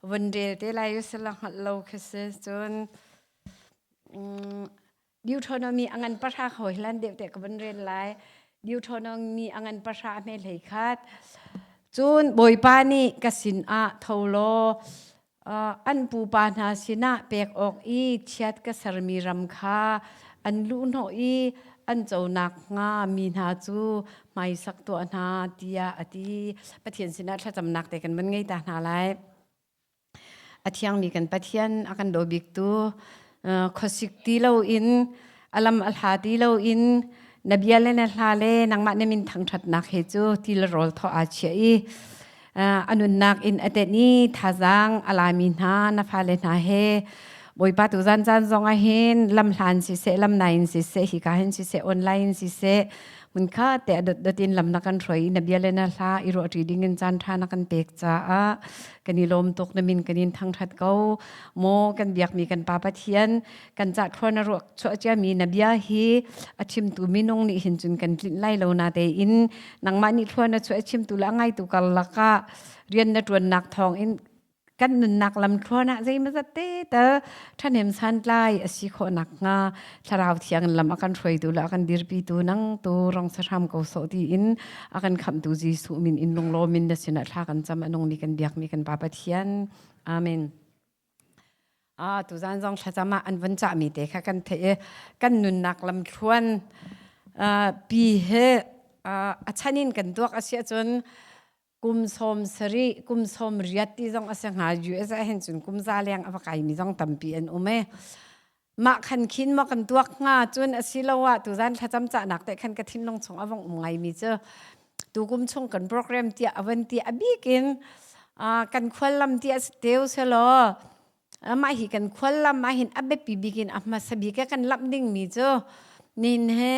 von rel te lai sala hngalh lo khi si. Cun Deuteronomy a ngan pahra hawi hlan deuh te ka von rel lai. Deuteronomy a ngan pahra a hme hlei khat. Cun Bawipa nih ka sin ah tho law an pupa hna sinah pek awk i chiat ka sermi ram kha an luhhnawh i an co nakhnga mi hna cu hmaisak tuah hna tiah a ti. Pathian sinah thlacamnak te kan van ngei ta hna lai. A thiangmi kan Pathian a kan daw biktu khuasik ti loin a lam a hla ti loin na bia le na hla le nangmah na min thangṭhatnak he cu ti le rawl thaw aa chiah i a nunnak in a tenh i thazaang a lami hna na fale hna he Bawipa tu zan caan zong ah hin lamhlan siseh lamnai in siseh hika hin siseh online in siseh hmunkha te a dotdot in lam na kan hruai i na bia le na hla i ruahṭi ding in caan ṭha na kan pek caah kan i lawm tuk. Na min kan in thangṭhat ko. Maw kan biakmi kan Pa Pathian, kan cah thlua na ruak chuah ciami na bia hi a chimtu minung nih hin cun kan tlinh lai lo na tein nangmah nih thlua na chuah a chimtu le a ngaitu karlak ah rian na ṭuannak thawng in kan nunnak lam thluan ah zeimazat te tal ṭhahnem santlai a si khawh nakhnga thlarau thiang in lam a kan hruaitu le a kan dirpitu nang tu rong sahram ko sawh tiin a kan khamhtu Jesuh min in lunglawm in na sinah thla kan cam. A nungmi kan biakmi kan Pa Pathian, amen. Ah, tuzan zong thlacam ah an vun cahmi te kha kan theih i kan nunnak lamthluan pi he a chan in kan tuak a si ahcun kum 70, kum 80 ti zong a si hnga. US ah hin cun kum za leng a va kaimi zong tampi an um e. Mah khan khin maw kan tuak hnga? Cun asiloah tuzan thlacam cahnak te khan ka thinlung chung a vong um ngaimi cu tukum chung kan program tiah a van ti, a bik in kan khuallam ti a teu selaw, mah hi kan khuallam ah hin a biapi bik in a hmasa bik kan lamh dingmi cu nin he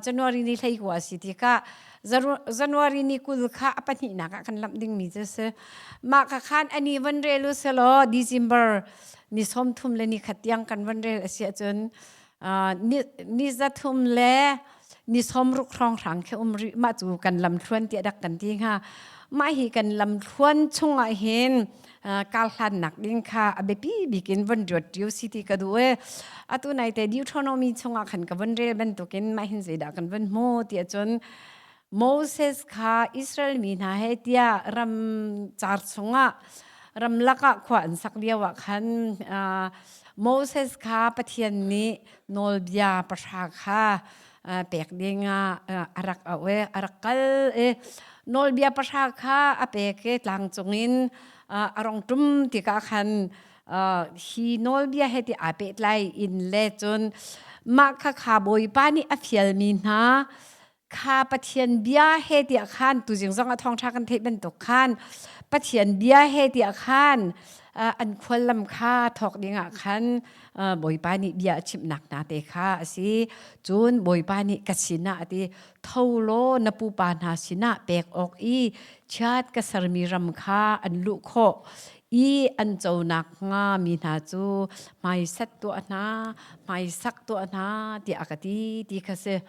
January ni 19 si tikah January ni 20 kha a pahnihnak ah kan lamh dingmi cu si. Mah ka khan ani van rel u selaw December ni 31 tiang kan van rel a si ahcun ni 360 hrawnghrang khi um rih. Mah cu kan lamthluan tiah dak kan ti hnga. Mah hi kan lamthluan chungah hin karhlannak ding kha a biapi bik in von ruat ṭio si ti ka duh e. Atu nai te Deuteronomy chungah khan ka von rel bantukin mah hin zeidah kan von hmu ti ahcun Moses kha Israel mi hna he tiah ram car chungah ramlak ah khua an sak lio ah khan Moses kha Pathian nih nawlbia pahra kha pek ding ah a rak auh i a rak kal i nawlbia pahra kha a pek i tlang cungin a rong ṭum tikah khan hi nawlbia he ti aa pehtlai in le cun mah kha kha Bawipa nih a fialmi hna kha Pathian bia he tiah khan tuzing zong ah thawngṭha kan theih bantuk khan Pathian bia he tiah khan an khuallam kha thawk dingah khan Bawipa nih bia a chimhnak hna te kha a si. Cun Bawipa nih ka sinah a ti, tho law na pupa hna sinah pek awk i chiat ka sermi ram kha an luh khawh i an co nakhnga mi hna cu hmaisat tuah hna, hmaisak tuah hna tiah a ka ti ti kha si.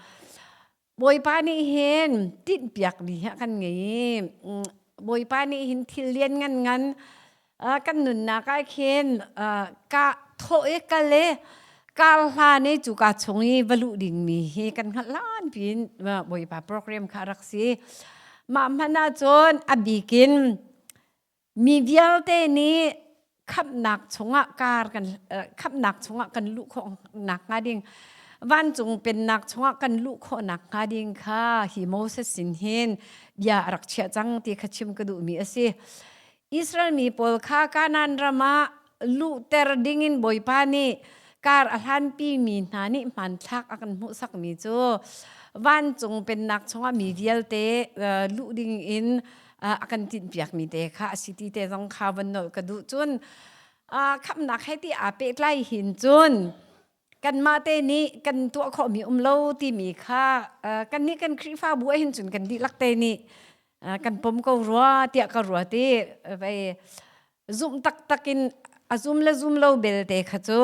Bawipa nih hin tinhpiak mi hi a kan ngei i Bawipa nih hin thil lian ngan ngan kan nunnak ah khin ka thawh i kal i kar hlan i cuka chung i va luh dingmi hi kan hngalh hlan piin Bawipa program kha a rak si. Mah hmanh ahcun a bikin mi vialte nih khamhnak chungah kar kan khamhnak chungah kan luh khawh nakhnga ding, vancung pennak chungah kan luh khawh nakhnga ding kha hi Moses sin hin bia a rak chiah cang ti kha chim ka duhmi a si. Israel mi pawl kha Kanaan ram ah luhter dingin Bawipa nih kar a hlanpi mi hna nih hmanthlak a kan hmuhsakmi cu vancung pennak chungah mi vialte luh ding in a kan tinhpiakmi te kha a si ti te zong kha van nolh ka duh. Cun khamhnak he ti aa pehtlai hin cun kanmah te nih kan tuah khawhmi um lo timi kha kan nih kan Khrihfabu ah hin cun kan dihlak te nih kan pom ko rua tiah ka ruat i vei zumh taktak in a zum le zum lo belte kha cu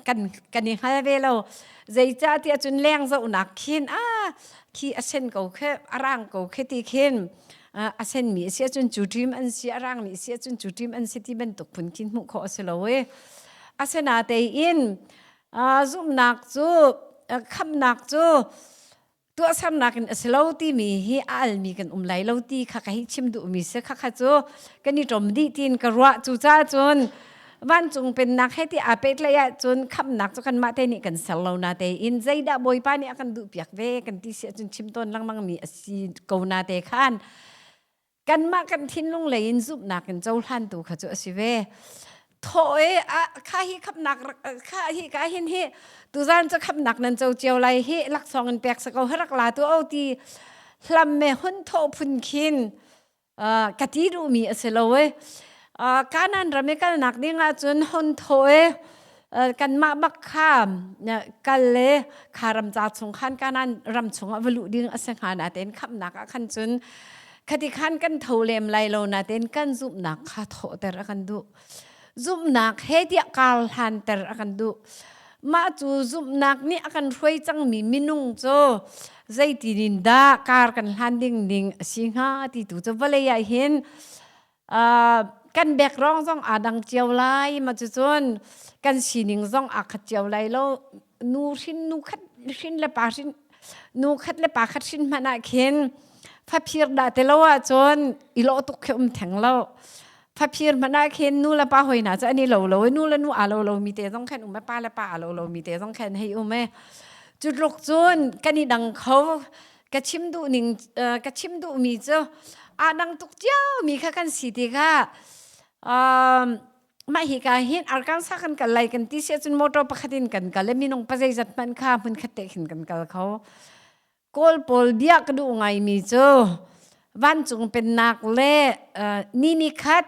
kan kan i hngal ve lo. Zeicah tiah cun leng zohnak khin a khi a sen ko khe, a rang ko khe ti khin. A senmi a si ahcun cu team an si, a rangmi a si ahcun cu team an si ti bantuk phun khin hmuh khawh a si lo i. Asinatein zumhnak cu khamhnak cu tuahsernak in a si lo timi hi a almi kan um lai lo ti kha ka hei chim duhmi si. Khakha cu kan i ṭom dih tiin ka ruah. Cucaah cun vancung pennak he ti aa pehtlaih ahcun khamhnak cu kanmah te nih kan ser lo na tein zeidah Bawipa nih a kan duhpiak ve kan ti si ahcun chim tawn lengmang mi a si ko na te khan kanmah kan thinlung lei in zumhnak in cohlantu kha cu a si ve. Thawh i kha hi khamnak kha hi ka hin hi tuzan cu khamnak nan co cio lai hi laksawng in pek sa ko rak la tu o ti hlam me hun thawh phun khin ka ti duhmi a si lo e. Kanan ram i kalnak ding ahcun hun thawh i kanmah bak kha kal le kha ram ca chung khan Kanan ram chungah va luh ding a si hnga natein khamnak ah khan cun khati khan kan tho lem lai lo natein kan zumhnak kha thawhter a kan duh. Zumhnak he tiah kar hlanter a kan duh. Mah cu zumhnak nih a kan hruai cangmi minung cu zeitin in dah kar kan hlan ding ning a si hnga ti tu cu vawlei ah hin kan background zong aa dang cio lai ma cucun kan sining zong aa khat cio lai lo. Nu hrin nu khat hrin le pa hrin nu khat le pa khat hrin hmanh ah khin faphir dah te lo ahcun i lawh tuk khi um theng lo. Faphir hmanh ah khin nu le pa hoi hna cu an i lo lo i nu le nu aa lo lo mi te zong khan um e, pa le pa aa lo lo mi te zong khan hei um e. Cu tluk cun kan i dang kho. Ka chim duh ning ka chim duh mi cu aa dang tuk cio mi kha kan si tikah mah hi ka hin Arkansas kan kal lai kan ti si ahcun motor pakhat in kan kal i minung pa zeizat hmanh kha hmun khat te khin kan kal kho. Kawl pawl bia ka duh ngaimi cu vancung pennak le ni ni khat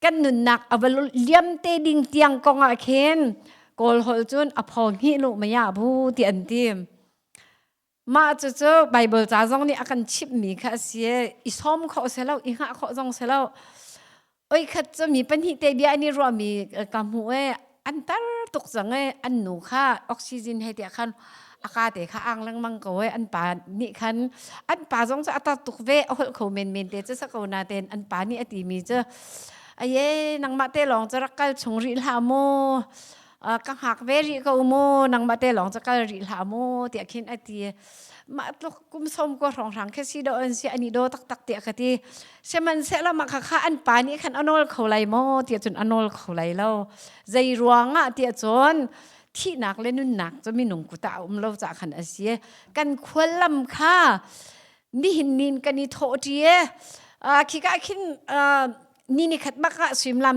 kan nunnak a va liam te ding tiang kong ah khin Kawl holh cun a phaw hnih lu maya bu ti an ti. Mah cucu Baibal ca zong nih a kan chimhmi kha a si i i sawm khawh si lo, i hngah khawh zong si lo. Oi khat cu mi pahnih te bia an i ruahmi ka hmuh i an tar tuk cang i an nu kha oxygen he tiah khan a ka te kha ang lengmang ko i an pa nih khan an pa zong cu a tar tuk ve a holh kho menmen te cu sa ko natein an pa nih a timi cu aye nangmah te lawng cu rak kal chung rih hlah mu, ka hngak ve rih ko mu, nangmah te lawng cu kal rih hlah mu tiah khin a ti. Mah tluk kum som ko hrawnghrang khi si do an si ani do taktak tiah ka ti. Sihmanhsehlaw mah kha an pa nih khan a nawl kho lai maw tiah cun a nawl kho lai lo. Zei ruangah tiah cun thihnak le nunnak cu minung kut ah a um lo caah khan a si. Kan khuallam kha nihin nin kan i thawh ṭi e. Khika khin ni ni khat bak ah suimilam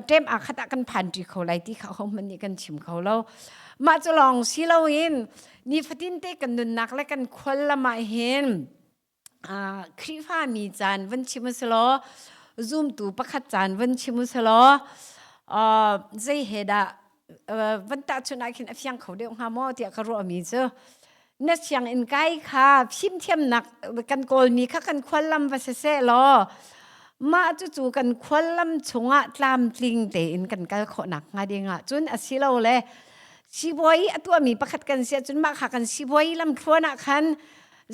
ṭem aa khat ah kan phan ṭi kho lai ti kha hohmanh nih kan chim kho lo. Mah cu lawng si loin nifatin te kan nunnak le kan khual lam ah hin Khrihfa mi caan van chim u law, zumtu pakhat caan van chim u law, zei he dah van tahchunh ah khin a fiang kho deuh hnga maw tiah ka ruahmi cu na sianginn kai kha fimthiamnak kan kawlmi kha kan khuallam va si seh law mah cucu kan khuallam chungah tlamtling tein kan kal khawhnak hnga ding ah cun asilole sibawi a tuahmi pakhat kan si ahcun mah kha kan sibawi lamthluan ah khan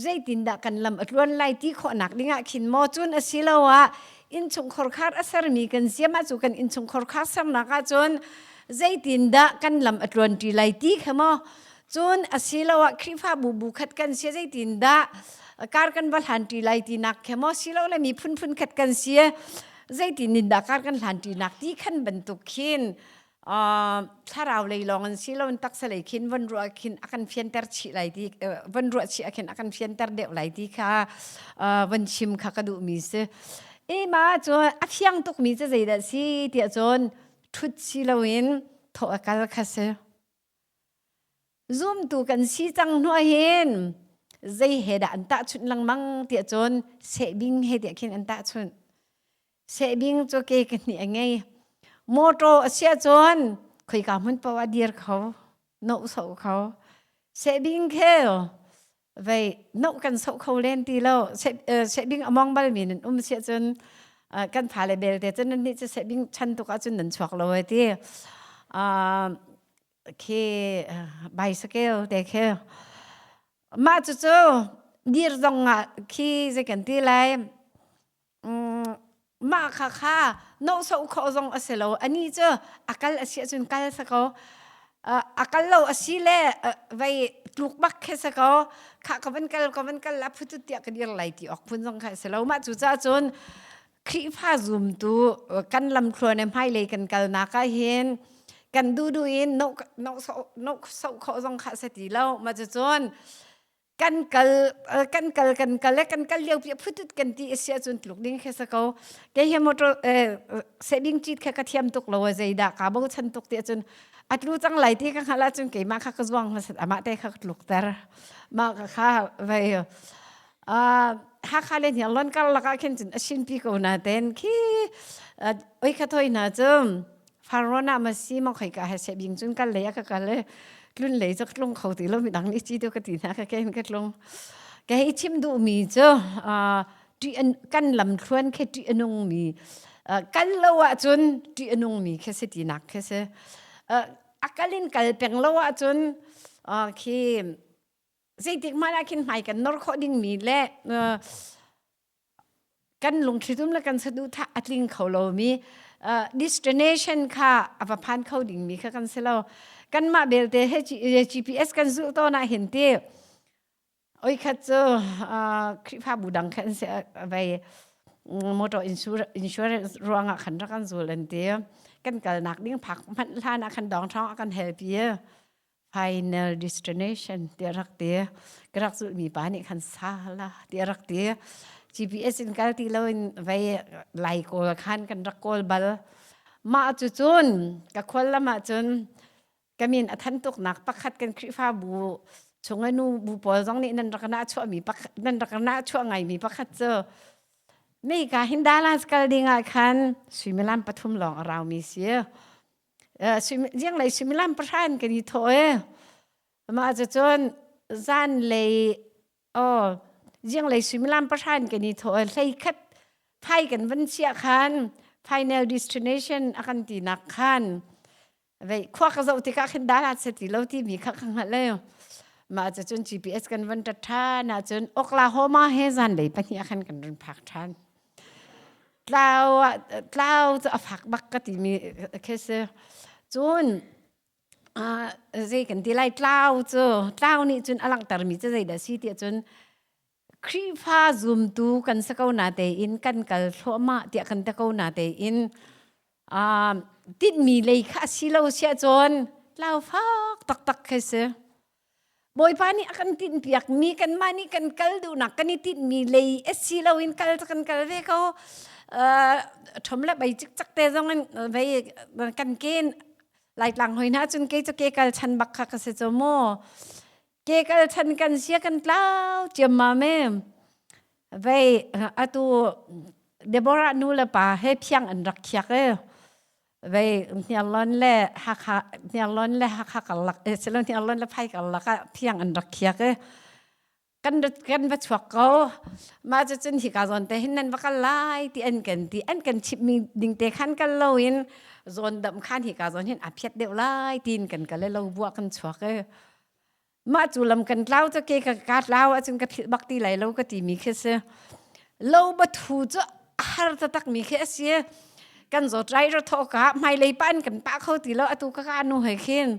zeitindah kan lam a tluan lai ti khawhnak dingah khin maw cun asiloah innchungkhar khar a sermi kan siam ah cu kan innchungkhar khar sernak ahcun zeitindah kan lam a tluan ṭi lai ti kha maw cun asiloah Khrihfabu bu khat kan si zeitindah kar kan va hlan ṭi lai tinak kha maw silole mi phunphun khat kan si zeitin in dah kar kan hlan ṭinak ti khan bantuk khin thlarau lei lawng an si lo in taksa lei khin von ruah khin a kan fianter chih lai ti von ruah chih khin a kan fianter deuh lai ti kha von chim kha ka duh mi si. E ma cu a fiang tuk mi cu zeidah si tiah cun thut si loin thawh a kal kha si. Zumtu kan si cang hnu hin zei he dah an tahchunh lengmang tiah cun sehbing he tiah khin an tahchunh. Sehbing cu ke ka hnih a ngei. Motor a si ahcun khoika hmun paoh ah dir kho, noh soh kho. Sehbing khel vei noh kan soh kho len ti lo. Sehbing a mong balmi nan um si ahcun kan fale belte cun nan nih cu sehbing chan tuk ahcun nan chuak lo ai ti. Khi bicycle te khi mah cucu dir zong ah khi zei kan ti lai. Mah kha kha nohsoh khawh zong a si lo. Ani cu a kal a si ahcun kal sa ko. A kal lo a si le vei tluk bak khi si ko. Khah ka van kal ka van kal la phutut tiah ka dir lai ti awk phun zong kha a si lo. Mah cu caah cun Khrihfa zumtu kan lamthluan le hmailei kan kalnak ah hin kan duhduh in nohsoh khawh zong kha a si ti lo. Mah cucun kan kal kan kal kan kal le kan kal lio pi phutut kan ti a si ahcun tluk ding khi si ko. Kei hi motor sehbing cit kha ka thiam tuk lo zeidah kaa bochan tuk ti ahcun a tlu cang lai ti ka hngalh ahcun keimah kha ka zuang hmasat amah te kha ka tlukter. Mah kha vei Hakha le Hniarlawn karlak ah khin cun a sinpi ko na ten khi oi kha thoi hna cu Farrawn ah ma si ma khoi ka he se bing cun kal lei a ka kal e tlun lei cu tlung kho ti lo mi dang nih ci tu ka ti hna ka ken ka tlung ka hei chim duh mi cu kan lam thluan khi ṭih a nung mi kal lo ahcun ṭih a nung mi khi si tinak khi si a kal in kal peng lo ahcun khi zeitik hmanh ah khin hmai kan nor khawh dingmi le kan lungthlitum le kan saduhthah a tling kho lomi destination kha a va phan kho dingmi kha kan si lo. Kanmah belte he GPS kan zulh tawn ah hin ti oi khat cu Khrihfabu dang khan si vei motor insurance ruangah khan rak kan zul an ti. Kan kalnak ding phak hmanh hlan ah khan dong thong a kan help i final destination tiah rak ti. Ka rak zulhmi pa nih khan sala tiah rak ti. GPS in kal ti loin vei lai kawl khan kan rak kawl bal. Mah cu cun ka khual lam ah cun ka min a than tuknak pakhat kan Khrihfabu chung i nu bu pawl zong nih nan rak na chuahmi pakhat nan rak na chuah ngaimi pakhat cu mei ka hin Dallas kal ding ah khan suimilam pathum lawng a raumi si. Zinglei suimilam pahra in kan i thawh i mah cucun zanlei aw zinglei suimilam pahra in kan i thawh i hleikhat phai kan van chiah khan final destination a kan tinak khan vei khua ka zoh tikah khin Dalat se ti lo timi kha ka hngalh le mah cucun GPS kan van ṭat ṭhan ahcun Oklahoma he zanlei pahnih ah khan kan run phak ṭhan. Tlau tlau cu a fak bak ka timi khi si. Cun zei kan ti lai tlau cu tlau nih cun a langhtermi cu zeidah si tiah cun Khrihfa zumtu kan si ko na tein kan kal thluahmah tiah kan ti ko na tein tinhmi lei kha a si lo siah cun tlau fak taktak khi si. Bawipa nih a kan tinhpiakmi kanmah nih kan kal duhnak kan i tinhmi lei a si loin kal cu kan kal ve ko. Ṭhom le bei cikcak te zong in vei kan ken Laitlang hoi hna cun kei cu ke kal chan bak kha ka si cu mu. Ke kal chan kan sia kan tlau ciammam e. Vei atu Deborah nu le pa he phiang an rak khiak e. Vei Hniarlawn le Hakha Hniarlawn le Hakha karlak silo Hniarlawn le Phai karlak ah phiang an rak khiak i kan kan va chuak ko mah cu cun hika zawn te hin nan va kal lai ti an kan ti an kan chimhmi ding te khan kal loin zawn dam khan hika zawn hin a phiat deuh lai tiin kan kal i lo buah kan chuak i Mah cu lam kan tlau cu ke ka ka tlau ahcun ka philh bak ti lai lo ka timi khi si. Lo bathu cu har taktak mi khi a si. Kan zawt rai ra thawh ka hmailei pa in kan pah kho ti lo atu ka ka nu he khin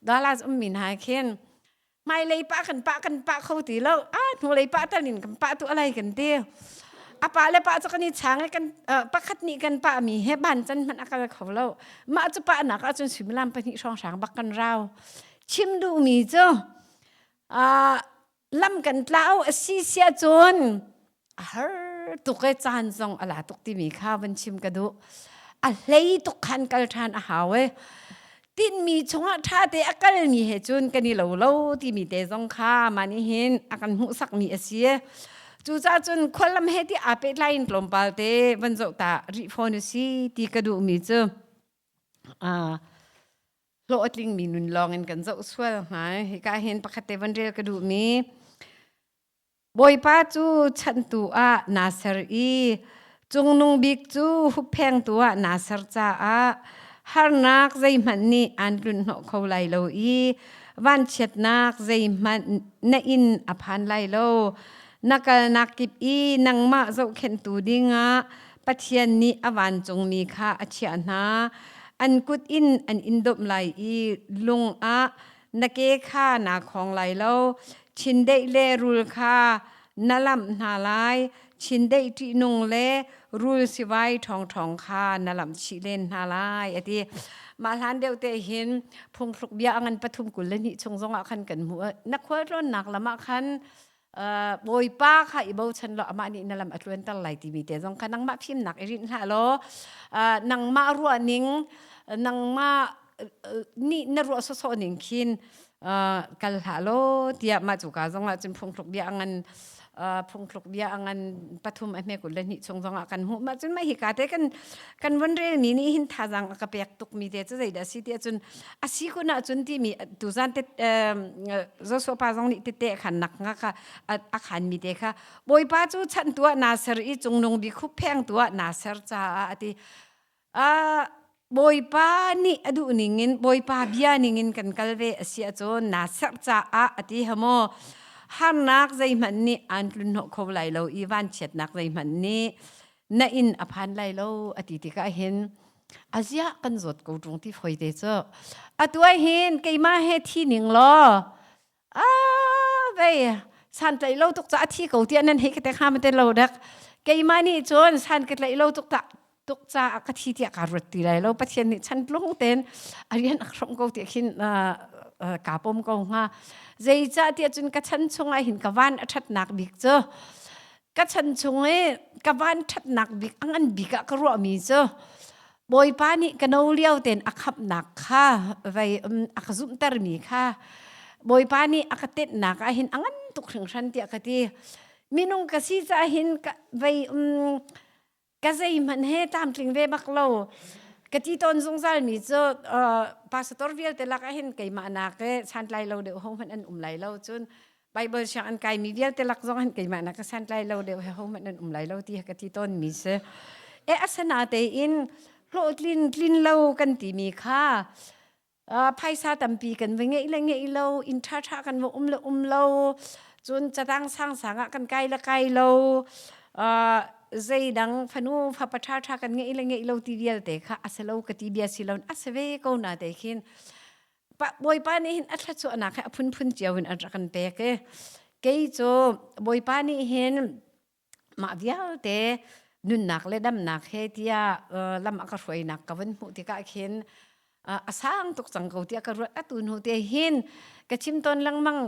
Dallas ummi hna he khin hmailei pa kan pah kan pah kho ti lo a hnulei pa tal in kan pah tu alai kan ti a pa le pa cu kan i chang i kan pakhat nih kan pah mi he ban can hmanh a kal kho lo mah cu pah nak ahcun suimilam pahnih hrawng hrang bak kan rau Chim duhmi cu lam kan tlau a si sia cun a har tuk e caan zong a la tuk timi kha van chim ka duh. A hlei tuk khan kal ṭhan a hau e. Tinhmi chungah ṭha te a kalmi he cun kan i lo lo timi te zong kha mah nih hin a kan hmuhsakmi a si. Cucaah cun khuallam he ti aa pehtlai in tlawmpal te van zoh ta rih fawn u si ti ka duhmi cu hlawh a tlingmi nun lawng in kan zoh sual hnga. Hika hin pakhat te van rel ka duhmi Bawipa cu chanhtu ah naa ser i Cungnung Bik cu hupphengtu ah naa ser caah harnak zeihmanh nih aan tlunhnawh kho lai lo i vanchiatnak zeihmanh na inn a phan lai lo. Na kalnak kip i nangmah zohkhenhtu dingah. Pathian nih a vancungmi kha a chiah hna. An kut in an in domh lai i lung ah na ke kha naa khawng lai lo. Chindeih le rul kha na lamh hna lai. Chindeih ṭihnung le rul sivai ṭhawngṭhawng kha na lamh chih len hna lai, a ti. Mah hlan deuh te hin phungthluk bia a ngan pathum 22 chung zongah khan kan hmuh. Na khualtlawnnak lam ah khan Bawipa kha i bochan law amah nih na lam a tluanter lai timi te zong kha nangmah fimnak i rinh hlah law nangmah ruah ning nangmah nih na ruah sawsawh ning khin kal hlah law tiah mah cu ka zong ah cun phungthluk bia a ngan phungthluk bia a ngan pathum a hme 22 chung zong ah kan hmuh mah cun mah hi ka te kan kan von rel mi nih hin thazang a ka pek tuk mi te cu zeidah si tiah cun a si kun ah cun timi tuzan te Joshua pa zong nih tete khan nak nga kha a khan mi te kha Bawipa cu chan tuah naa ser i cungnung bik huppheng tuah naa ser caah a ti. Bawipa nih a duh ningin Bawipa bia ningin kan kal ve a si ahcun naa serh caah a ti hamaw harnak zeihmanh nih aan tlun hnawh kho lai lo i vanchiatnak zeihmanh nih na inn a phan lai lo a ti tikah hin aziah kan zawt ko ṭung ti foi te cu atu ah hin keimah he thi ning law ah vei san tlaih lo tuk ca a thi ko tiah nan hei ka te kha ma te lo dak keimah nih cun san ka tlaih lo tuk ta tuk caah ka thi tiah kaa ruat ti lai lo Pathian nih chan tlung ten a rian a hrong ko tiah khin kaa pom ko hnga zeicah tiah cun ka chan chungah hin ka van a ṭhatnak bik cu ka chan chung i ka van ṭhatnak bik a ngan bik ah ka ruahmi cu Bawipa nih ka no lio ten a khamhnak kha vei a ka zumhtermi kha Bawipa nih a ka tenhnak ah hin a ngan tuk hringhran tiah ka ti minung ka si caah hin vei ka zeihmanh he tlamtling ve bak lo ka ti tawn zungzal mi cu pastor vialte lak ah hin keimah nak e santlai lo deuh ho hmanh an um lai lo cun Bible siang an kai mi vialte lak zong hin keimah nak ka santlai lo deuh he ho hmanh an um lai lo ti ka ti tawn mi si e asana tein hlawhtlin tlin lo kan ti mi kha phaisa tampi kan va ngeih le ngeih lo inn ṭhaṭha kan va um le um lo cun catang sangsang ah kan kai le kai lo zeidang fanu fapa ṭhaṭha kan ngeih le ngeih lo ti vialte kha a si lo ka ti bia si lo a si ve ko na te khin Bawipa nih hin a thluachuahnak he a phunphun cio in a rak kan pek i kei cu Bawipa nih hin mah vialte nunnak le damnak he tiah lam a ka hruainak ka vun hmuh tikah khin a sang tuk cang ko tiah ka ruat atu hnu te hin ka chim tawn lengmang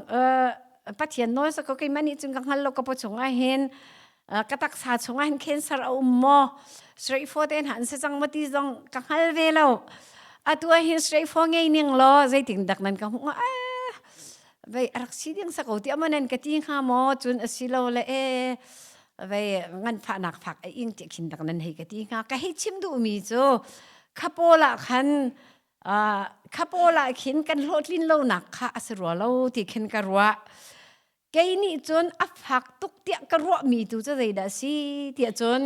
Pathian nawl sa ko keimah nih cun ka hngal lo ka paw chungah hin ka taksa chungah hin cancer a um maw straight for te hna an si cang maw ti zong ka hngal ve lo atu ah hin straight for ngei ning law zeitin dak nan ka hmuh vei a rak si ding sa ko ti amaw nan ka ti hnga maw cun a si lo le e vei nganfahnak fak a ing ti khin dak nan hei ka ti hnga ka hei chim duh mi cu khapawl ah khan khapawl ah khin kan hlawhtlin lonak kha a si rua lo ti khin ka ruah kei nih cun a fak tuk tiah ka ruah mi tu cu zeidah si tiah cun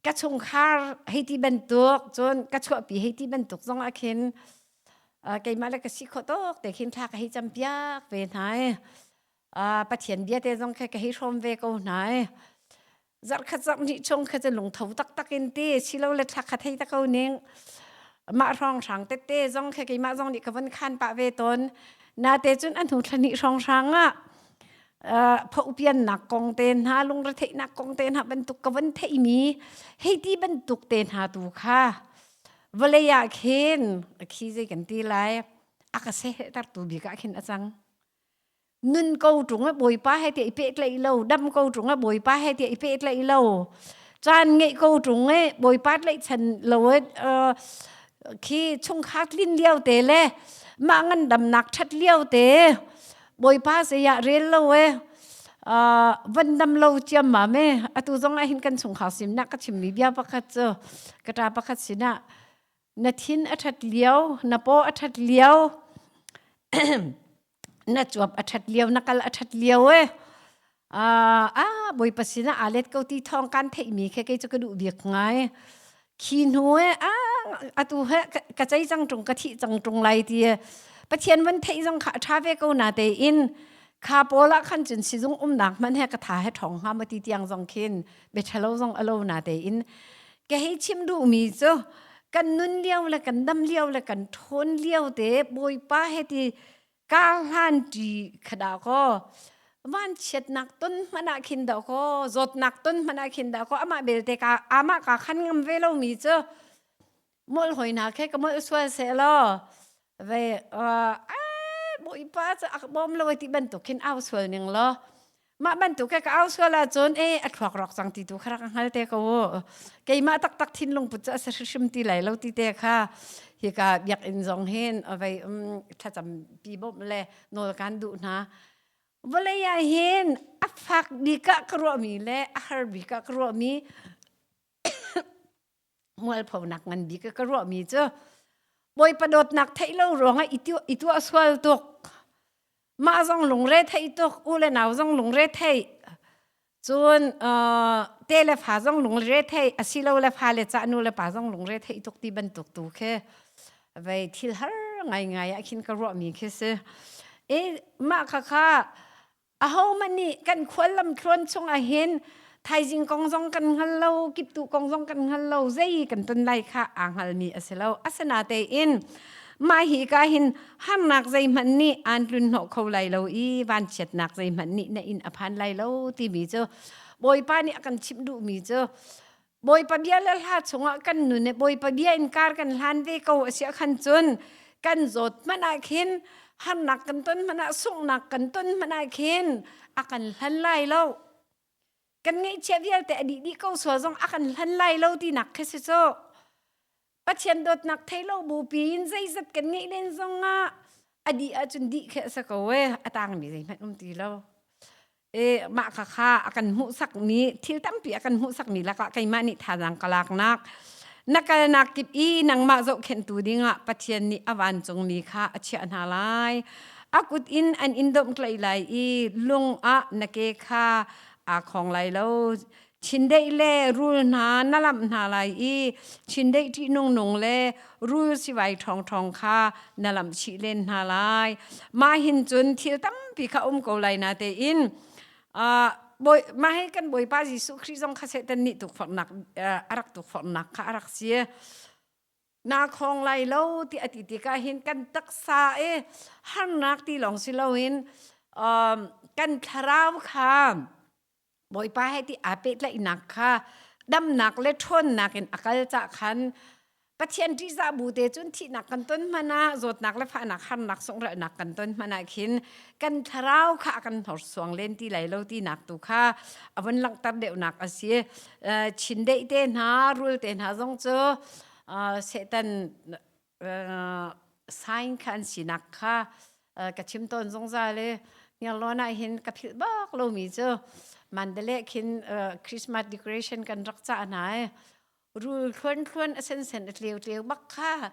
ka chungkhar hei ti bantuk cun ka chuahpi hei ti bantuk zong ah khin keimah le ka si khawh tawk te khin thla ka hei campiak ve hna i Pathian bia te zong kha ka hei hrawm ve ko hna i zarhkhat zarhhnih chung kha cu lungtho taktak in ti silole thla khat hei ta ko ning mah hrawng hrang tete zong kha keimah zong nih ka von khan pah ve tawn nate cun a hnu thla hnih hrawng hrang ah phohpiannak kong te hna lungretheihnak kong te hna bantuk ka von theihmi hei ti bantuk te hna tu kha vawlei ah khin khi zei kan ti lai a ka sehtertu bik ah khin a cang nun ko ṭung ah bawipa he tiah i pehtlaih lo dam ko ṭung ah bawipa he tiah i pehtlaih lo caan ngeih ko ṭung e bawipa tlaihchan lo e khi chungkhar tlin lio te le mah ngandamnak ṭhat lio te Bawipa zei ah rel lo e van dam lo ciammam e atu zong ah hin kan chungkhar simnak ka chimmi bia pakhat cu ka ṭa pakhat sinah na thin a ṭhat lio na paw a ṭhat lio na cuap a ṭhat lio na kal a ṭhat lio e ah Bawipa sinah aa let ko ti thawng kan theihmi khe kei cu ka duh bik ngai khi hnu e atu he ka cei cang ṭung ka thih cang ṭung lai ti Pathian van theih zong kha a ṭha ve ko na tein. Kha pawl ah khan cun sizung umnak hmanh he ka tha he ṭhawng hnga maw ti tiang zong khin biaṭhalo zong a lo na tein ka hei chim duhmi cu kan nun lio le kan dam lio le kan ṭhawn lio te Bawipa he ti kar hlan ṭi khada kaw vanchiatnak ton hmanh ah khin dah kaw zawtnak ton hmanh ah khin dah kaw amah belte ka amah ka khan ngam ve lomi cu molh hoi hna khe ka molh sual seh law ve bawipa cu a bawm lo ti bantuk khin au sual ning law mah bantuk ke ka au sual ahcun e a thluak rawk cang ti tu kha rak hngal te ko keimah taktak thinlung put cu a si hrim ti lai lo ti te kha hika biakinn zong hin vei thlacam pi bawmh le nawl kan duh hna. Vawlei ah hin a fak bik ah ka ruahmi le a har bik ah ka ruahmi, mualphonak ngan bik ka ruahmi cu Bawipa dawtnak theih lo ruangah i tuah sual tuk, mah zong lungre theih tuk, u le nau zong lungre theih, cun te le fa zong lungre theih, asilo le fa le ca nu le pa zong lungre theih tuk ti bantuk tu khi vei thil har ngaingai ah khin ka ruahmi khi si. E mah kha kha ahohmanh nih kan khuallam thluan chungah hin thaizing kong zong kan hngal lo, kiptuh kong zong kan hngal lo, zei kan ton lai kha aa hngalmi a si lo. Asinatein mah hi ka hin harnak zeihmanh nih aan tlun hnawh kho lai lo i vanchiatnak zeihmanh nih na inn a phan lai lo timi cu Bawipa nih a kan chimh duhmi cu Bawipa bia le hla chungah kan nun i Bawipa bia in kar kan hlan ve ko a si khan cun kan zawt hmanh ah khin, harnak kan ton hmanh ah, sunghnak kan ton hmanh ah khin a kan hlan lai lo. Kan ngeihchiah vialte a dih dih ko sual zong a kan hlan lai lo tinak khi si cu. Pathian dawtnak thei lo bupi in zeizat kan ngeih len zongah a dih ahcun dih khi a si ko e, a tangmi zeihmanh um ti lo. E mah kha kha a kan hmuhsakmi thil tampi a kan hmuhsakmi lakah keimah nih thazaang ka laknak, na kalnak kip i nangmah zohkhenhtu dingah Pathian nih a vancungmi kha a chiah hna lai. A kut in an in domhtlaih lai i lung ah na ke kha aa khong lai lo. Chindeih le rul hna na lamh hna lai i chindeih ṭihnung nung le rul sivai ṭhawngṭhawng kha na lamh chih len hna lai. Mah hin cun thil tampi kha um ko lai natein bawi mah hi kan Bawipa Jesuh Khrih zong kha Satan nih tukforhnak a rak tukforhnak kha a rak si. Na khong lai lo ti a ti tikah hin kan taksa i harnak ti lawng si loin kan thlarau kha Bawipa he ti aa pehtlaihnak kha damnak le ṭhawnnak in a kal cah khan Pathian ṭihzah bu te cun thihnak kan ton hmanh ah, zawtnak le fahnak, harnak, sunghralhnak kan ton hmanh ah khin kan thlarau kha a kan hnorsuang len ti lai lo tinak tu kha a vun langhter deuhnak a si. Chindeih te hna, rul te hna zong cu Satan sign kha an sinak kha ka chim tawn zungzal i Hniarlawn ah hin ka philh bak lomi cu Mandalay khin Christmas decoration kan rak cah hna i rul thluan thluan a sensen a tleu tleu bak kha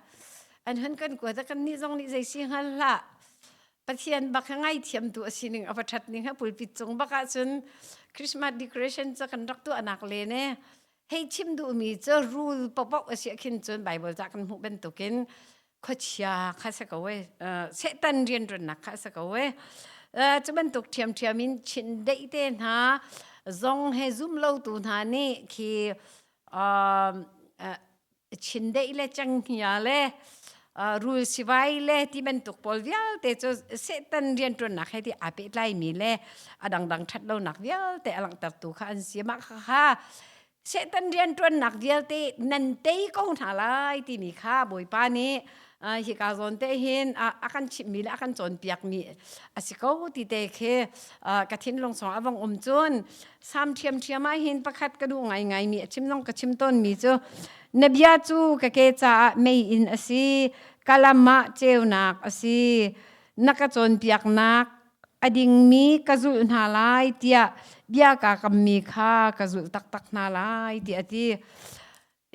an hun kan kuat kan nih zong nih zei si hngal hlah. Pathian bak ha ngaithiam tu a sining a va ṭhat ning ha pulpit cung bak ahcun Christmas decoration cu kan rak tuahnak len e hei chim duhmi cu rul paohpaoh a si khin cun Bible ca kan hmuh bantukin khuachia kha si ko e, Satan rianṭuannak kha si ko e. Cu bantuk ṭhiamṭhiam in chindeih te hna zong he zum lo tu hna nih khi chindeih le cenghngia le rul sivai le ti bantuk pawl vialte cu Satan rianṭuannak he ti aa pehtlaimi le a dangdang ṭhatlonak vialte a langhtertu kha an si. Mah kha Satan rianṭuannak vialte nan tei ko hna lai timi kha Bawipa nih hika zawn te hin a kan chimhmi le a kan cawnpiakmi a si ko ti te khi ka thinlung song a vong um. Cun Salm ṭhiamṭhiam ah hin pakhat ka duh ngaingaimi a chim zong ka chim tawnmi cu, na bia cu ka ke caah meiinn a si, ka lam ah ceunak a si, na ka cawnpiaknak a dingmi ka zulh hna lai tiah bia kaa kammi kha ka zulh taktak hna lai tiah a ti.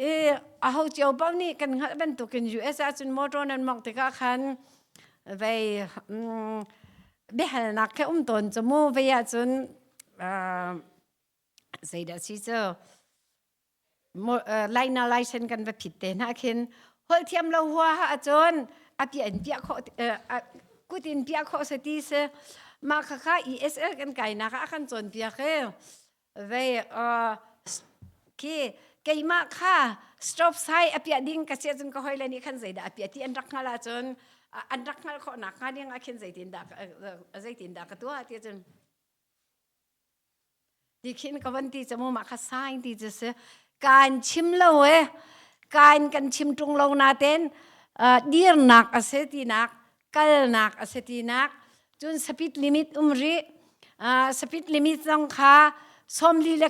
I aho cio paoh nih kan hngalh bantukin US ahcun motor nan mawngh tikah khan vei biahalnak khi um tawn cu mu. Vei ahcun zeidah si cu, laina license kan va phit te hna khin holh thiam lo hua ahcun a piah in piah khawh, kut in piah khawh se ti si. Mah khakha ESL kan kainak ah a kan cawnpiak i vei khi keimah kha stop sign a piah ding ka si ahcun ka hawile nih khan zeidah a piah ti an rak hngalh ahcun an rak hngalh khawh nakhnga ding ah khin zeitindah zeitindah ka tuah ti ahcun Ti khin ka van ti cu mu mah kha sign ti cu si. Kaan chim lo e. Kaan kan chim ṭung lo naten dirnak a si tinak, kalnak a si tinak. Cun speed limit um rih. Speed limit zong kha sawmli le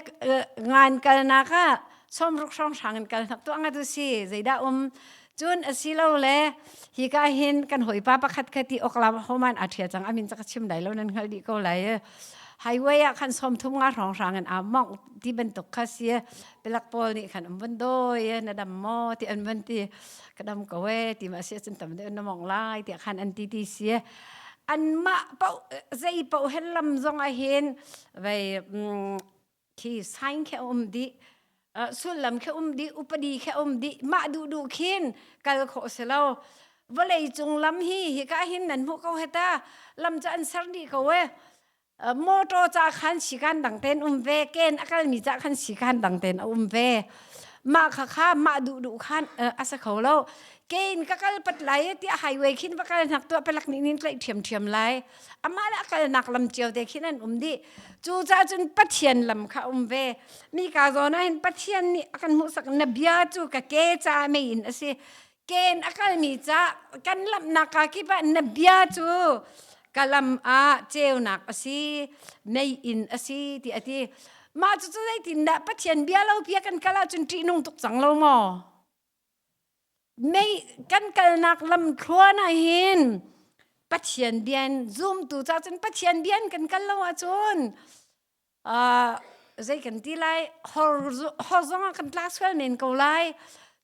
ngan kalnak ah sawmruk hrawnghrang in kalnak tuah ngat u si. Zeidah um? Cun asilole hika hin kan hawipa pakhat kha ti Oklahoma in aa ṭhial cang. A min cu ka chim lai lo nan hngalh dih ko lai. Highway ah khan sawmthum nga hrawnghrang in aa mongh ti bantuk kha si. Pelak pawl nih khan an vun dawi na dam maw ti an vun ti. Ka dam ko e ti ma si ahcun tam deuh na mongh lai tiah khan an ti ti si. Anmah paoh zei paoh hen lam zong ah hin vei khi sign khi a um dih sullam khi um dih upadi khi um dih mah duh duh khin kal khawh si lo vawlei cung lam hi hika hin nan hmuh ko heta lam cu an ser dih ko e motor ca khan sikan dang ten um ve ken a kalmi ca khan sikan dang ten a um ve mah kha kha mah duh duh khan a sa kho lo kein ka kal pat lai tiah highway khin va kal hnak tuah pelak nih nin tlaih ṭhiam ṭhiam lai amah le a kalnak lam cio te khin an um dih cucaah cun Pathian lam kha um ve mi ka zawn ah hin Pathian nih a kan hmuhsak na bia cu ka ke ca mei in a si ken a kalmi ca kan lamnak ka kip ah na bia cu ka lam ah ceunak a si mei in a si ti a ti mah cu cu zeitindah Pathian bia lo bia kan kal ahcun ṭihnung tuk cang lo maw Mei kan kalnak lam thluan ah hin Pathian bian zumtu ca cun Pathian bian kan kal lo ahcun uh, zei kan ti lai hor hor zong ah kan tla sual men ko lai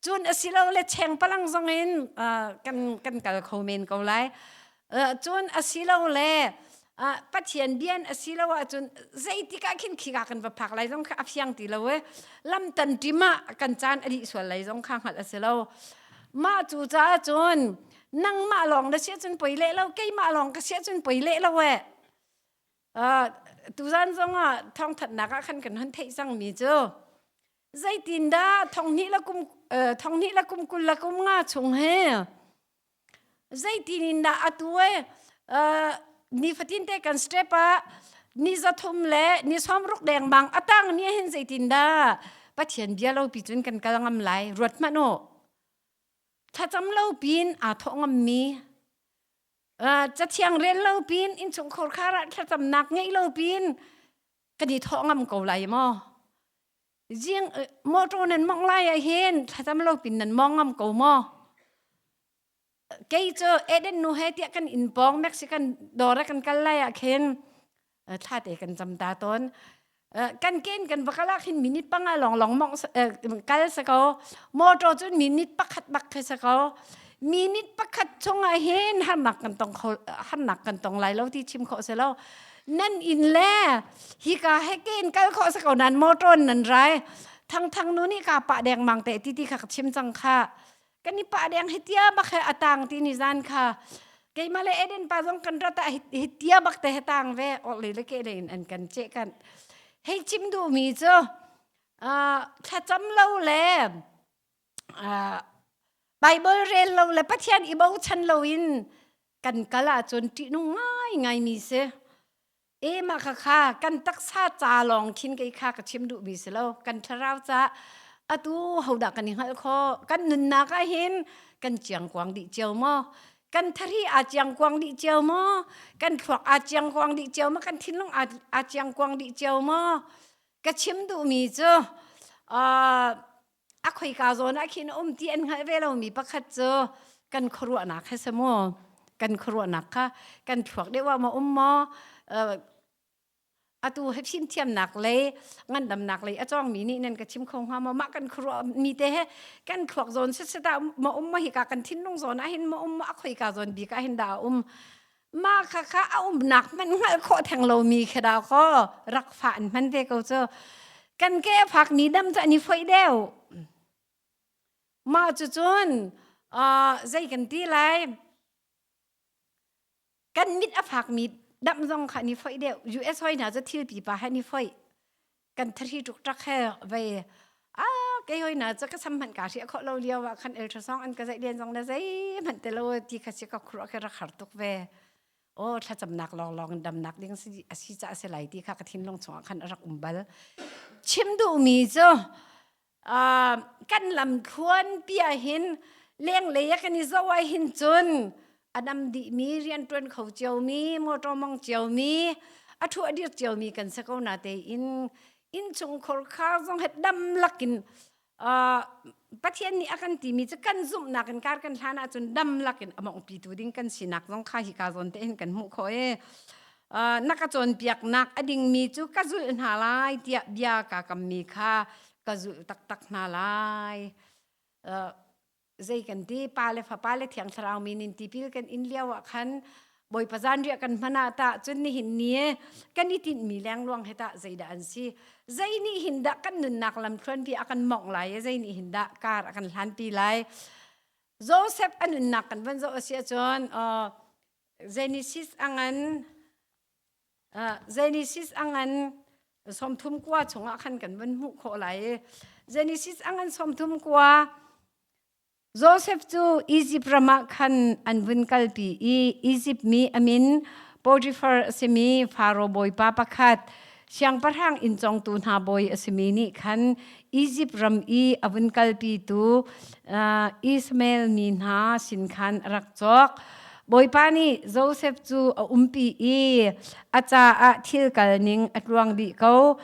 cun asilo le cheng palang zong in uh, kan kan kal kho men ko lai uh, cun asilo le Pathian bian a si lo ahcun zeitik ah khin khika kan va phak lai zong kha a fiang ti lo e lam tan ṭim ah kan caan a dih sual lai zong kha hngalh a si lo mah cu caah cun nangmah lawng na si ahcun poi leh lo keimah lawng ka si ahcun poi leh lo e tuzan zong ah thawngthanhnak ah khan kan hon theih cangmi cu zeitindah thonghnih le kum thonghnih le kum 20 le kum nga chung he Zeitin in dah atu e nifatin te kan step ah ni 300 le ni 60 dengmang atang ni hin zeitin dah Pathian bia lo pi cun kan kal ngam lai ruat hmanh u thlacam lo pin aa thawh ngam mi cathiang rel lo pin innchungkhar khar ah thlacamnak ngeih lo pin kan i thawh ngam ko lai maw Zing motor nan mong lai ah hin thlacam lo pin nan mong ngam ko maw? Kei cu Eden nu he tiah kan inn pawng Mexican dawr ah kan kal lai ah khin thla te kan cam ta tawn. Kan ken kan va kal ah khin minute 5 long long mong kal sa ko. Motor cun minute pakhat bak khi sa ko. Minute pakhat chung ah hin harnak kan tong kho harnak kan tong lai lo ti chim khawh si lo. Nan inn le hika he ken kal khawh sa ko nan motor nan rai thang thang nu nih ka pah deng mang te ti ti kha ka chim cang kha kan i pah deng hi tia bak he atang ti ni zan kha keimah le Eden pa zong kan rat ah hi tia bak te he tang ve or le le ke le in an kan che kan hei chim duh mi cu thlacam lo le Bible rel lo le Pathian i bochan lo in kan kal ahcun ṭihnung ngaingai mi si. E mah kha kha kan taksa ca lawng khin kei kha ka chim duhmi si lo. Kan thlarau ca atu hodah kan i hngalh khawh? Kan nunnak ah hin kan ciangkuang dih cio maw? Kan thari aa ciangkuang dih cio maw? Kan thluak aa ciangkuang dih cio maw? Kan thinlung aa ciangkuang dih cio maw? Ka chim duhmi cu a khoika zawn ah khin a um ti an hngalh ve lomi pakhat cu kan khuaruahnak he si mu kan khuaruahnak kha kan thluak deuh ah maw um maw atu he fimthiamnak lei ngandamnak lei a cawngmi nih nan ka chim kho hnga maw mah kan khuaruah mi te he kan thluak zawn setseta ma um ma hika kan thinlung zawn ah hin ma um ma a khoika zawn bik ah hin dah a um mah kha kha a umnak hmanh hngalh khawh theng lomi khi dah kaw rak fah an hman ve ko cu kan ke a fakmi dam cu an i foih deuh mah cu cun zei kan ti lai kan mit a fakmi Damh zong kha ni foih deuh. US hoi hna cu thil pipa he ni foih. Kan thari tuk tak he vei a kei hoi na cu ka sam hmanh ka hriah khawh lo lio ah khan ultrasound an ka zeih len zong na zei hmanh te lo ti kha si ka khurah kha rak har tuk ve. O thlacamnak lawnglawng in damnak ding si a si ca a si lai ti kha ka thinlung chungah khan a rak um bal. Chim duhmi cu kan lamthluan pi ah hin lenglei ah kan i zoh ah hin cun a dam dihmi rianṭuan kho ciomi motor mong ciomi a thu a dir ciomi kan si ko na tein innchungkhar khar zong he dam lakin Pathian nih a kan timi cu kan zumhnak in kar kan hlan ahcun dam lakin a mongpitu ding kan sinak zong kha hi ka zawn te hin kan hmuh khawh i na ka cawnpiaknak a dingmi cu ka zulh hna lai tiah bia kaa kammi kha ka zulh taktak hna lai. Zei kan ti pa le fapa le thiang thlarau min in tipil kan in lio ah khan Bawipa zanriah kan hman ah tah cun nihin ni kan i tinhmi lengluang he tah zeidah an si zei nih hin dah kan nunnak lamthluanpi a kan mongh lai i zei nih hin dah kar a kan hlanpi lai Joseph a nunnak kan van zoh a si ahcun Genesis a ngan Genesis a ngan 39 chungah khan kan van hmuh khawh lai i Genesis a ngan 34 Joseph cu Izipt ram ah khan an vun kalpi i Izipt mi a min Potiphar a simi Faro bawipa pakhat siangpahrang inn congtu hna bawi a simi nih khan Izipt ram i a vun kalpitu Ishmael mi hna sin khan a rak cawk. Bawipa nih Josef cu a umpi i a caah thil kal ning a tluang dih ko.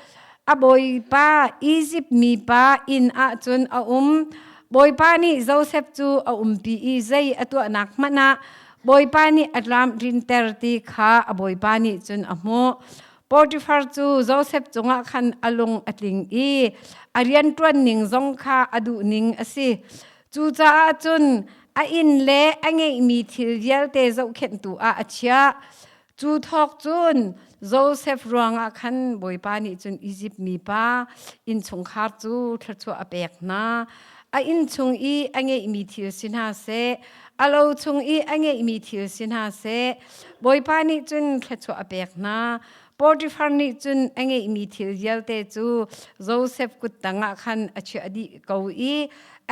A bawipa Izipt mipa inn ah cun a um. Bawipa nih Josef cu a umpi i zei a tuahnak hmanh ah Bawipa nih a tlamtlinter ti kha a bawipa nih cun a hmuh. Potifar cu Josef cungah khan a lung a tling i a rianṭuan ning zong kha a duh ning a si. Cucaah cun a inn le a ngeihmi thil vialte zohkhenhtu ah a chiah. Cu thawk cun Josef ruangah khan Bawipa nih cun Izipt mipa innchungkhar cu thluachuah a pek hna. A inn chung i a ngeihmi thil si hna seh, a lo chung i a ngeihmi thil si hna seh, Bawipa nih cun thluachuah a pek hna. Potifar nih cun a ngeihmi thil vialte cu Josef kut tangah khan a chiah dih ko i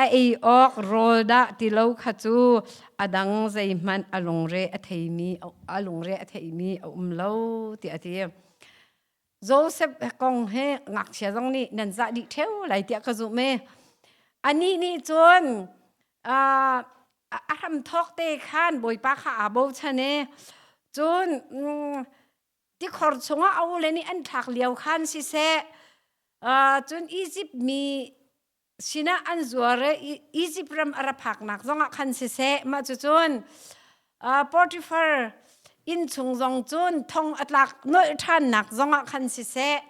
a ei awk rawl dah ti lo kha cu a dang zeihmanh a lungre a theimi a lungre a theimi a um lo tiah a ti. Joseph kong he ngakchia zong nih nan zah dih ṭheo lai tiah ka zumh i anih nih cun a hramthawk te khan Bawipa kha aa bochan i cun tikhor chungah a ule nih an thlak lio khan siseh cun Izipt mi sinah an zuar i Izipt ram a ra phaknak zongah khan siseh mah cucun Potiphar inn chung zong cun thong a tlak nolh ṭhannak zongah khan siseh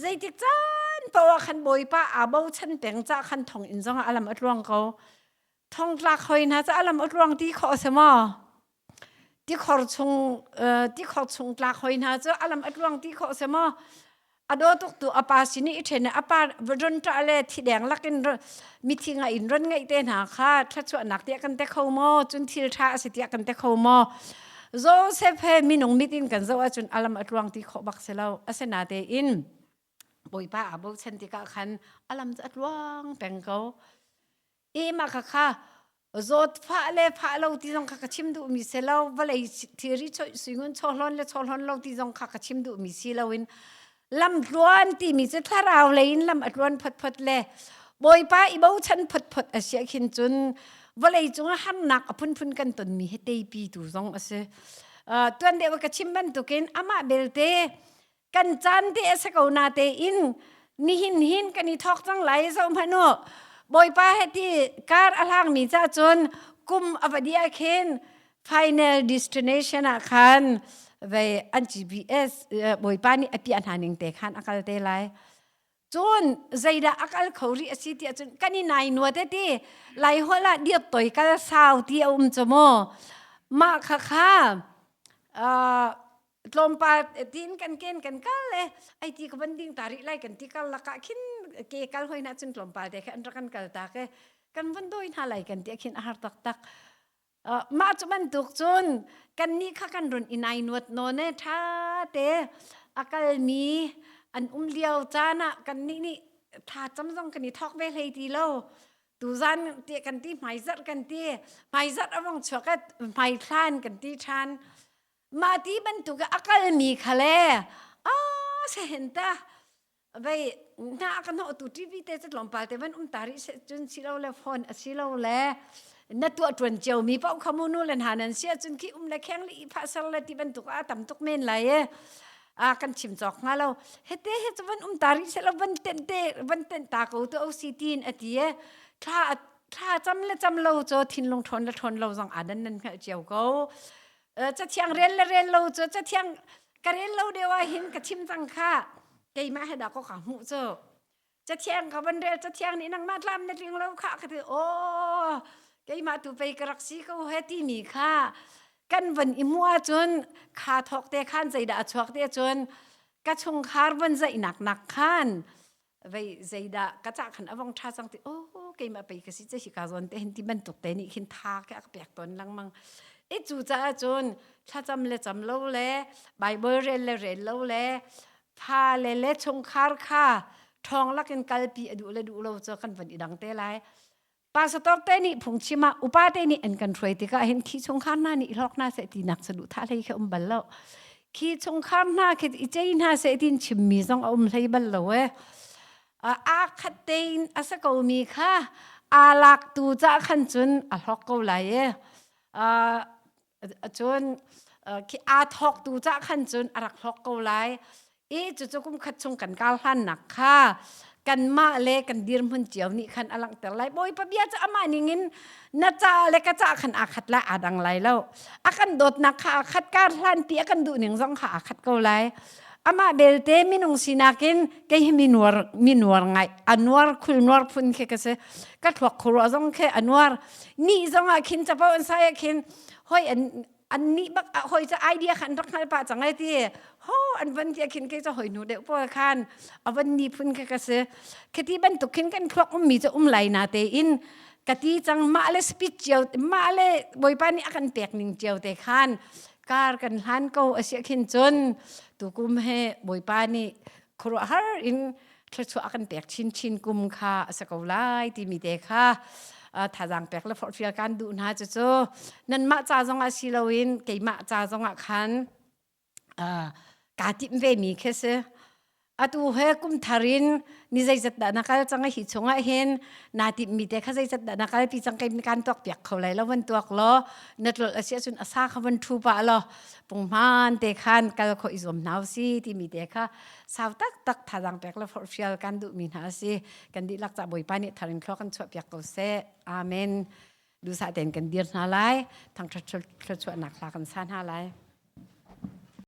zeitik caan paoh ah khan Bawipa aa bochan peng caah khan thonginn zongah a lam a tluang ko. Thongtlak hoi hna cu a lam a tluang ti khawh a si maw? Tikhor chung tikhor chung tlak hoi hna cu a lam a tluang ti khawh a si maw? A daw tuk tu a pa sin i i ṭhen i a pa ron ṭah le thideng lakin mithi ngai in ron ngeih te hna kha thluachuahnak tiah kan te kho maw? Cun thil ṭha a si tiah kan te kho maw? Joseph he minung mit in kan zoh ahcun a lam a tluang ti khawh bak si lo. Asinatein Bawipa aa bochan tikah khan a lam cu a tluang peng ko. E mah kha kha zawtfah le fah lo ti zong kha ka chim duhmi si lo vawlei thilri suingun chawhlawn le chawhlawn lo ti zong kha ka chim duhmi si loin lamtluan timi cu thlarau lei in lam a tluan photphot le bawipa i bochan photphot a si khin cun vawlei cung ah harnak a phunphun kan tonmi hi teipi tu zong a si tuan deuh ka chim bantukin amah belte kan caan te a si ko na tein nihin hin kan i thawk cang lai zoh hmanh u bawipa he ti kar a hlangmi ca cun kum a va dih ah khin final destination ah khan vei an GPS bawipa nih a piah hna ning te khan a kal te lai cun zeidah a kal kho rih a si tiah cun kan i nai nua te ti lai holh ah diot toi kal sau ti a um cu mu mah kha kha tlawmpal tiin kan ken kan kal le ai ti ka van ding ta rih lai kan ti kal lakah khin ke kal hoi na cun tlawmpal te kha an rak kan kal ta ke kan van doi hna lai kan ti khin a har taktak. Mah cu bantuk cun kannih kha kan run i nai nuat nawn e ṭha te a kalmi an um lio caan ah kannih nih thlacam zong kan i thawk ve hlei ti lo. Tuzan ti kan ti hmaizarh kan ti hmaizarh a vong chuak i hmaithlan kan ti ṭhan. Mah ti bantuk a kalmi kha le a sehen ta vei hna a ka hnawhtu TV te cu tlawmpal te van um ta rih seh cun si lo le phone a si lo le na tuah ṭuan cio mi paoh kha mu nu le hna nan si ahcun khi um le kheng le i phah ser le ti bantuk ah a tam tuk men lai e a kan chim cawk hnga lo hete he cu van um ta rih seh lo van tenh te van tenh ta ko tu o si tin a ti e thla thla cam le cam lo cu thinlung ṭhawn le ṭhawn lo zong aa dan nan hngalh cio ko cathiang rel le rel lo cu cathiang ka rel lo deuh ah hin ka chim cang kha keimah he dah ko ka hmuh cu cathiang ka van rel cathiang nih nangmah tlam na tling lo kha ka ti aw keimah tu pei ka rak si ko he timi kha kan van i hmuh ahcun kha thawk te khan zeidah a chuak te cun ka chungkhar van zaihnak nak khan vei zeidah ka ca khan avong tha cang ti oh keimah pei ka si che hi ka zawn te hin ti bantuk te nih khin tha ke a ka pek ton lengmang i cu caah cun thlacam le cam lo le bible rel le rel lo le fa le le chungkhar kha ṭhawng lakin kalpi a duh le duh lo cu kan van i dang te lai Pastor te nih phungchim ah upa te nih an kan hruai tikah hin khi chungkhar hna nih hlawk hna seh tinak saduh thah hlei khi um bal lo. Khi chungkhar hna khi i cei hna seh tin chimmi zong a um hlei bal lo e. Aa khat tein a sa ko mi kha aa lak tu ca khan cun a hlawk ko lai e. Cun khi aa thawk tu ca khan cun a rak hlawk ko lai. I cucu kum khat chung kan kal hlannak kha kanmah le kan dirhmun cio nih khan a langhter lai. Bawipa bia cu amah ningin na ca le ka ca khan aa khat lai aa dang lai lo. A kan dawtnak kha aa khat kar hlanpi a kan duh ning zong kha aa khat ko lai. Amah belte minung sinak in kei hi mi nuar mi nuar ngai a nuar khul nuar phun khi ka si. Ka thluak khuaruah zong khi a nuar. Ni zong ah khin capo an sai ah khin hoi an an nih bak hoi cu idea khan rak hngal pah cang ai ti ho an van ti khin ke cu hoi nu deuh pawl khan avan ni phun kha ka si khiti bantuk khin kan thluak ummi cu um lai na te in ka ti cang mah le speech cio mah le bawipa nih a kan pek ning cio te khan kar kan hlan ko asia khin cun tukum he bawipa nih khuaruahhar in thluachuah a kan pek chinchin kum kha a si ko lai timi te kha thazaang pek le forhfial kan duh hna cucu nanmah ca zongah si loin keimah ca zongah khan kaa timh ve mi khi si atu he kum thar in ni zeizat dah na kal cang hi chungah hin naa timhmi te kha zeizat dah na kalpi cang kai kan tuak piak kho lai lo van tuak law na tlolh a si ahcun a sa kha van ṭhu pah law punghman te khan kal kho i zuam hna si timi te kha sau taktak thazaang pek le forhfial kan duhmi hna a si. Kan dihlak ca Bawipa nih thar in thlua kan chuahpiak ko seh. Amen. Duhsah tein kan dir hna lai. Thangṭhat thluachuahnak hla kan sa hna lai.